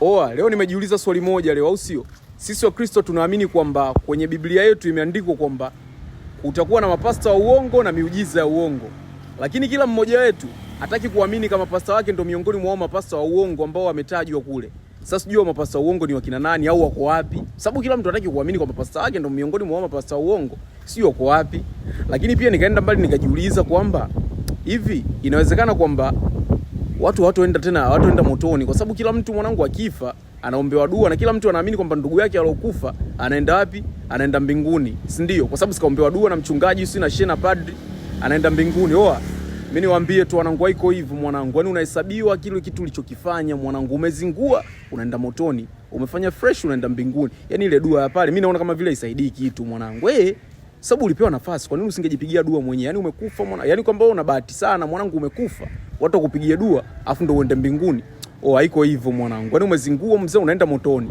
Oa, leo nimejiuliza swali moja leo, au sio? Sisi Wakristo tunaamini kwamba kwenye Biblia yetu imeandikwa kwamba kutakuwa na mapasta wa uongo na miujiza ya uongo, lakini kila mmoja wetu hataki kuamini kama pasta wake ndo miongoni mwa mapasta wa uongo ambao wametajwa kule. Sasa sijui mapasta wa uongo ni wakina nani au wako wapi, sababu kila mtu hataki kuamini kwamba pasta wake ndo miongoni mwa mapasta wa uongo, sio wako wapi. Lakini pia nikaenda mbali nikajiuliza kwamba hivi inawezekana kwamba watu hawatoenda tena, hawatoenda motoni, kwa sababu kila mtu mwanangu akifa anaombewa dua na kila mtu anaamini kwamba ndugu yake alokufa anaenda wapi? Anaenda mbinguni, si ndio? Kwa sababu sikaombewa dua na mchungaji, si na shehe na padri, anaenda mbinguni. Oa, mimi niwaambie tu wanangu, haiko hivyo mwanangu. Yaani unahesabiwa kile kitu ulichokifanya mwanangu. Umezingua, unaenda motoni. Umefanya fresh, unaenda mbinguni. Yaani ile dua ya pale mimi naona kama vile isaidii kitu mwanangu. Eh, sababu ulipewa nafasi, kwa nini usingejipigia dua mwenyewe? Yaani umekufa mwana, yaani kwamba wewe una bahati sana mwanangu, umekufa, watu wakupigia dua afu ndo uende mbinguni. Oh, haiko hivyo mwanangu. Yaani umezingua mzee, unaenda motoni.